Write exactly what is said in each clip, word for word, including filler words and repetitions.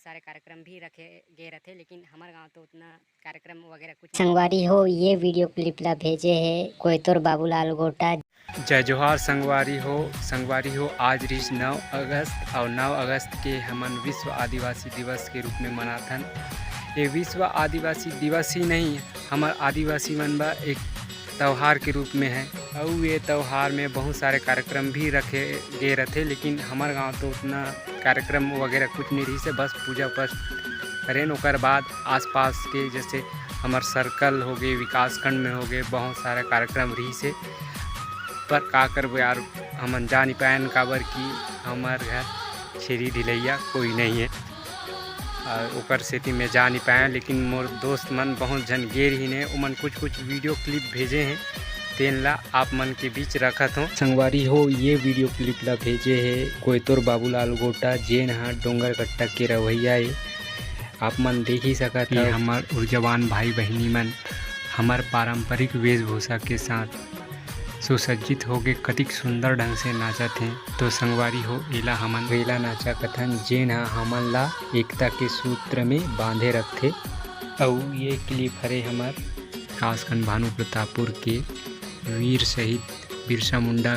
सारे कार्यक्रम भी रखे गए रहते, लेकिन हमारे गांव तो उतना कार्यक्रम वगैरह कुछ संगवारी हो, ये वीडियो क्लिप ला भेजे है कोयतोर बाबूलाल गोटा। जय जोहार संगवारी हो। संगवारी हो, आज रिहिस नौ अगस्त और नौ अगस्त के हमन विश्व आदिवासी दिवस के रूप में मनाथन। ये विश्व आदिवासी दिवस ही नहीं, हमर आदिवासी मन बर एक त्यौहार के रूप में है। और ये त्यौहार में बहुत सारे कार्यक्रम भी रखे गए रहते, लेकिन हमारे गांव तो उतना कार्यक्रम वगैरह कुछ नहीं रहिस हे, बस पूजा पाठ करेन। ओकर बाद आसपास के जैसे हमर सर्कल हो गए, विकासखंड में हो गए, बहुत सारा कार्यक्रम रहिस हे। पर का करबो यार, हमन जा नहीं पाएन, काबर कि हमर घर छेरी ढिलैया कोई नहीं है। और ओकर सेती मैं जा नहीं पाएन, लेकिन मोर दोस्त मन बहुत झन गे रहिन हे, ओमन कुछ कुछ वीडियो क्लिप भेजे हैं, तेन ला आप मन के बीच रखत हों। संगवारी हो, ये वीडियो क्लिप ला भेजे हे कोयतोर बाबूलाल गोटा, जेन ह डोंगरकट्टा के रहवैया ए। आप मन देख ही सकत कि हव, हमर ऊर्जावान भाई बहिनी मन हमर पारंपरिक वेशभूषा के साथ सुसज्जित होके कतिक सुंदर ढंग से नाचत हें। तो संगवारी हो, एला हमन रेला नाचा कथन, जेन ह हमन ला एकता के सूत्र में बांधे रखथे। अउ ये क्लिप हरे हमर विकासखंड भानु प्रतापपुर के वीर शहीद बिरसा मुंडा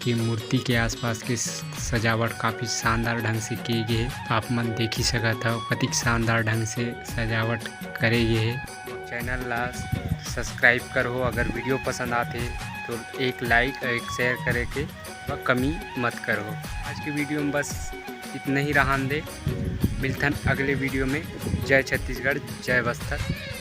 के मूर्ति के आसपास के स-, सजावट काफ़ी शानदार ढंग से किए गए हे। आप मन देख ही सकत हव, कतिक शानदार ढंग से सजावट करे गए हे। चैनल ला सब्सक्राइब करहो, अगर वीडियो पसंद आथे तो एक लाइक और एक शेयर करे के कमी मत करहो। आज के वीडियो में बस इतना ही रहन दे, मिलथन अगले वीडियो में। जय छत्तीसगढ़, जय बस्तर।